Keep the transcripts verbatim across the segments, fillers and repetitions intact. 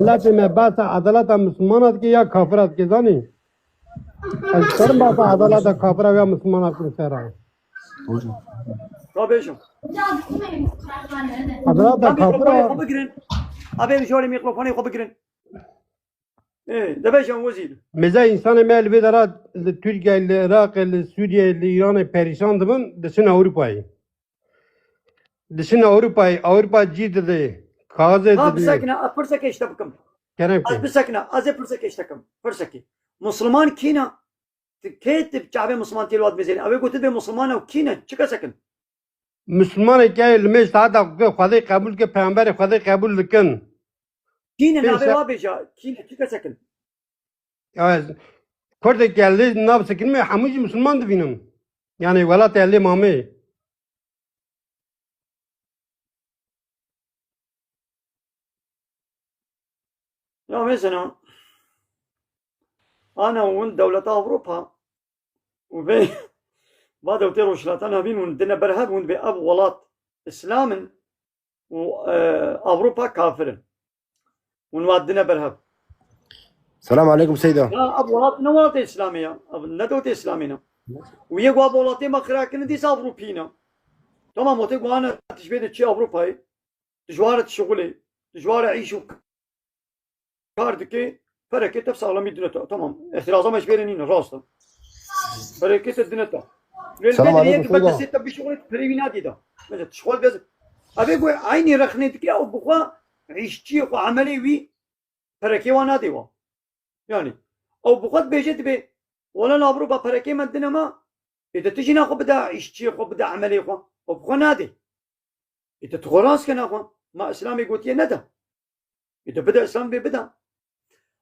Miletê me behsa edaleta Mislimana dike ya kafira dike, zanî? Ez karim behsa edaleta kafira ya Mislimana bikim ser re. Ka bêjim. Edaleta Ka mikrofonê xwe kafira. Bigirin. Abê mijorê mikrofonê xwe bigirin. Ê, debêjim wezîr. Mêze însanê me li vê dera li Tirkiyeyê, li Iraqê, li Sûriyeyê, li Îranê perîşan dibin, diçin Ewropayê. Diçin Ewropayê, Ewropa cî didê, kaxizê Ha didê. bisekine, ez pirseke işte bikim. Kerem Ez ke. bisekine, ez ê pirsekê işte bikim. Pirsekê. Musliman kî ne? Ti kê ti çavê Musliman tê li wat mêzêne? Ew ê gotin bê Musliman ew kî ne? Çi kesekin? Mislimanê ke li mêj saeta ku Xwedê qebûl ke, peyamberê Xwedê qebûl dikin. Kî ne Pê navê se- wa bêja? Kî ne? Çi kesekin? Ya, Kurdê ke lê nav sekinime hemû jî Misliman dibînim. Yani welatê lê mamê. Ya mesela ana hûn dewleta Ewropa û vê va dewletê Rojhilata Navîn hûn dine ber hev, hûn bê ev welat Îslam in û e, Ewropa kafir in. Hûn wa dine ber hev. Selam aleykum Seyda. Ya ev welat ne welatê Îslamê ya. Ev ne dewletê Îslamê ne. Û yek wa bi welatê me xira kirin dîsa Ewropî ne. Tamam, wextê ku ana tişbê de çi Ewropayê. Tu ji ware dişixulê, tu ji ware îş û kar dike, perekê te bi saxlemî dine te. Tamam, îhtiraza me ji vê re nîne, rast e. Perekê te dine te. Lê li Selam vê derê aleykum, yek be Seyda. destê te bişixulê, tu perê wî nadî de. Mesela tu ji xwe dibêjî. Ev ê ku eynî rexnê dike, ew bi xwe îşçiyê xwe, emelê wî perekê wan nadê wan. Yani, ew bi xwe dibêje dibê, wele li Ewropa perekê me dine me, ê de tu jî naxwe bide îşçiyê xwe, bide emelê xwe. Ew bi xwe nadê. Ê de tu xwe rast ke naxwe. Ma Îslamê gotiye nede. Ê de bide Îslam bê bide.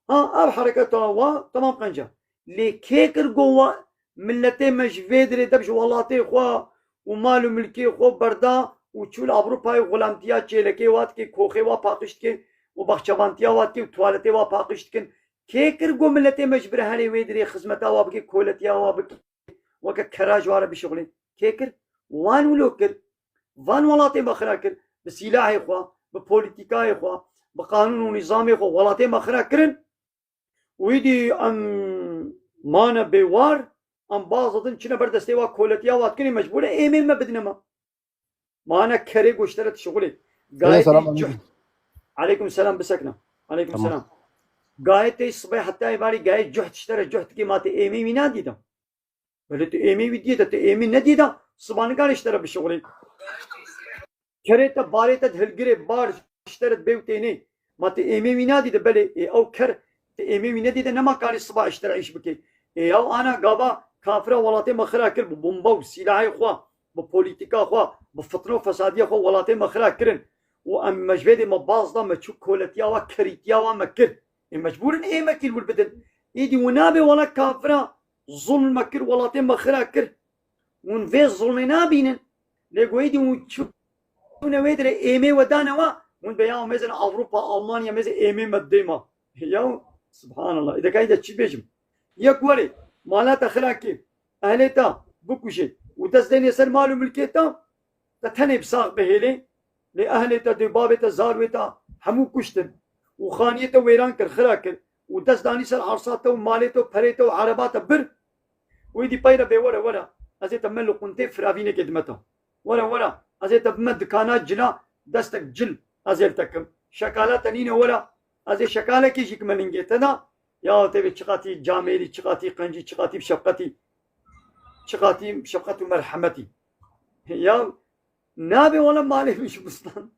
Ha, ev hereketa wa, temam qenca. Lê kê kir go wa, miletê me ji vê dirê deb ji welatê xwe û mal û milkê xwe berda û çû li Ewropayê xulamtiya çêlekê wa dike, koxê wa paqij dike û baxçevantiya wa dike û tuwaletê wa paqij dikin. Kê kir go miletê me ji bir herê wê dirê xizmeta wa bike, koletiya wa bike, weke kera ji wa re bişixulê? Kê kir? Wan wilo kir. Van welatê me xira kir. Bi sîlahê xwe, bi polîtîkayê xwe, bi qanûn û nîzamê xwe welatê me xira kirin. Û îdî em mane bêwar, em baz didin, çine ber destê wa koletiya wa dikin, ê mecbûr e êmê me bidine me. Mane kerê goştere dişixulê. Selam, Gayet selam, cuht. aleyküm. Aleykum selam, bisekne. Aleykum Tamam. selam. Gayet tey sibê heta êvarî gayet cuht diştere cuht dike, ma te êmê wî nadî de. Belê tu êmê wî diyê de, tu êmê nediyê de, siba nikare ji te re bişixulê. Kerê te, barê te di hilgirê bar ji te re dibê û tênê. Ma tu êmê wî nadî de, belê, ê, ew ker tu êmê wî nedî de, nema karî siba ji te re îş bike. Ê, ew ana gava kafira welatê me xira kir bi bomba û sîlahê xwe, bi polîtîka xwe, bi fitne û fesadiya xwe welatê me xira kirin. Û em me ji vê dê me baz da, me çû koletiya wa, kerîtiya wa me kir. Ê mecbûr in ê me kîl wir bidin. Îdî û nabê wela kafira zulm me kir, welatê me xira kir. Hûn vê zulmê nabînin. Lê go êdî hûn çûne wê dirê êmê we dane we, hûn bê ya mêzin Ewropa, Almanya mêzin êmê me dê ma. Ya subhanallah. Îdekayî de çi bêjim? Yek werê, mala te xira kê, ehlê te bikuşê û dest dênê ser mal û milkê te, te tenê bi sax bihêlê, lê ehlê te, dê babê te, zarwê te hemû kuştin û xaniyê te wêran kir, xira kir û dest danî ser arsa te û malê te û perê te û ereba te bir û êdî peyre bê were, were, ez ê te me li quntê firavînekê dime te. Were, were, ez ê te bime dikana cila, destek cil ez ê li te kim. Şekala te nîne, were, ez ê şekalekê jî kime lingê te da. Ya tevê çiqatî camêrî, çiqatî qencî, çiqatî bi şefqetî, çiqatî bi şefqet û merhemetî. Ya nabê wele malê min ji bistan.